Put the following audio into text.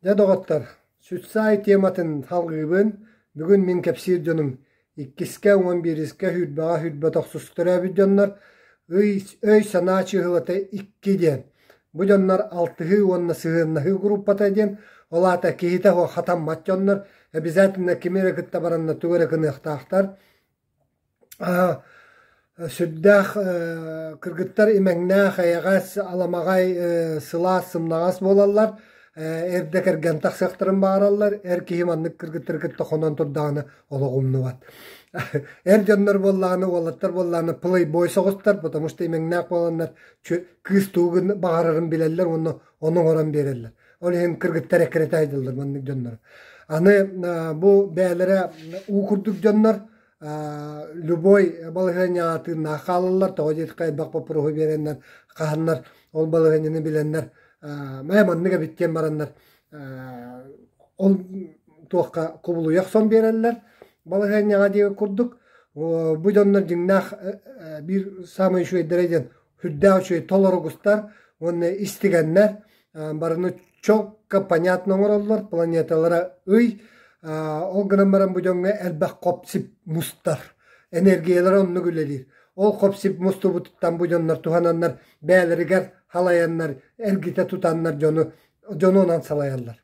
Дьэ, доҕоттор, Сүтсаай тематын салгыыбын. Бүгүн мин кэпсиир дьонум иккискэ, 11-искэ, сүүрбэҕэ, 29 төрөөбүт дьоннор ый, өй-санаа чыыһылата икки диэн. Бу дьоннор алтыһыы уонна сыһыаннаһыы группата диэн, ол аата киһитэ хатаммат дьоннор, обязательно кими эрэ кытта баранна тугу эрэ гыныахтаахтар. Сүрдээх кыргыттар имэҥнээх, эйэҕэс, аламаҕай, сылаас, сымнаҕас буолаллар. Эрдэ кэргэн тахсыахтарын баҕараллар. Эр киһи маннык кыргыттары кытта хонон турдаҕына олох умнубат. Эр дьоннор буоллаҕына, уолаттар буоллаҕына плейбой соҕустар, потому что имэҥнээх буоланнар кыыс тугу баҕарарын билэллэр уонна ону оҥорон биэрэллэр. Ол иһин кыргыттар эккирэтэ сылдьаллар маннык дьоннору. Аны бу бэйэлэрэ уу курдук дьоннор любой балаһыанньаҕа тыыннаах хаалаллар, тоҕо диэтэххэ элбэх боппуруоһу биэрэннэр, хаһаннар ол балаһыанньаны билэннэр мэ маннык эбит диэн бараннар ол туохха кубулуйа охсон биэрэллэр балаһыанньаҕа диэбит курдук. Бу дьоннор дьиҥнээх биир саамай үчүгэйдэрэ диэн сүрдээх үчүгэй толоругустар уонна истигэннэр барыны чокко понятно оҥороллор, планеталара ый, ол гынан баран бу дьоҥҥо элбэх хоп-сип мустар, энергиялара оннук үлэлиир. Ол хоп-сип мустубутуттан бу дьоннор туһананнар бэйэлэригэр халайаннар, эргитэ тутаннар дьону дьону онон салайаллар.